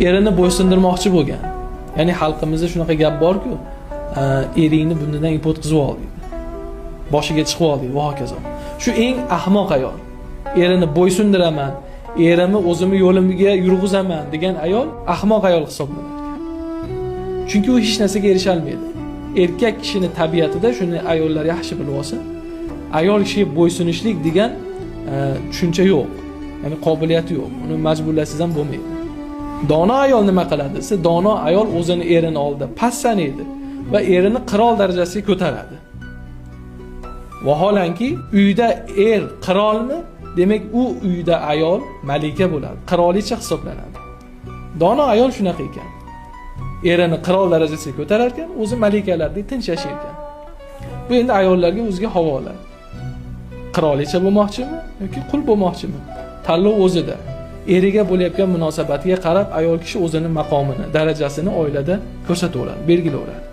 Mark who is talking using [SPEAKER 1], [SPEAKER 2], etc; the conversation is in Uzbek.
[SPEAKER 1] Erini bo'ysundirmoqchi bo'lgan. Ya'ni xalqimizda shunaqa gap borku, eringni bundan ip o'tkazib ol deydi. Boshiga chiqib ol deydi va hokazo. Shu eng ahmoq ayol. Erini bo'ysundiraman, erimni o'zimni yo'limga yurg'izaman degan ayol ahmoq ayol hisoblanadi. Chunki u hech narsaga erisha olmaydi. Erkak kishini tabiatida shuni ayollar yaxshi bilib olsin. Ayol kishiga bo'ysunishlik degan tushuncha yo'q. Ya'ni qobiliyati yo'q. Uni majburlasangiz ham bo'lmaydi. Dono ayol nima qiladi desa, dono ayol o'zini erini oldida past sanaydi va erini qirol darajasiga ko'taradi. Vaholanki, uyda er qirolmi, demak u uyda ayol malika bo'ladi, qirolicha hisoblanadi. Dono ayol shunaqa ekan. Erini qirol darajasiga ko'tarar ekan, o'zi malikalardek tinch yashar ekan. Bu endi ayollarga o'ziga havola. Qirolicha bo'lmoqchimi yoki qul bo'lmoqchimi? Tanlov o'zida. Eriga bo'layotgan munosabatiga qarab ayol kishi o'zini maqomini, darajasini oilada ko'rsataveradi, belgilayveradi.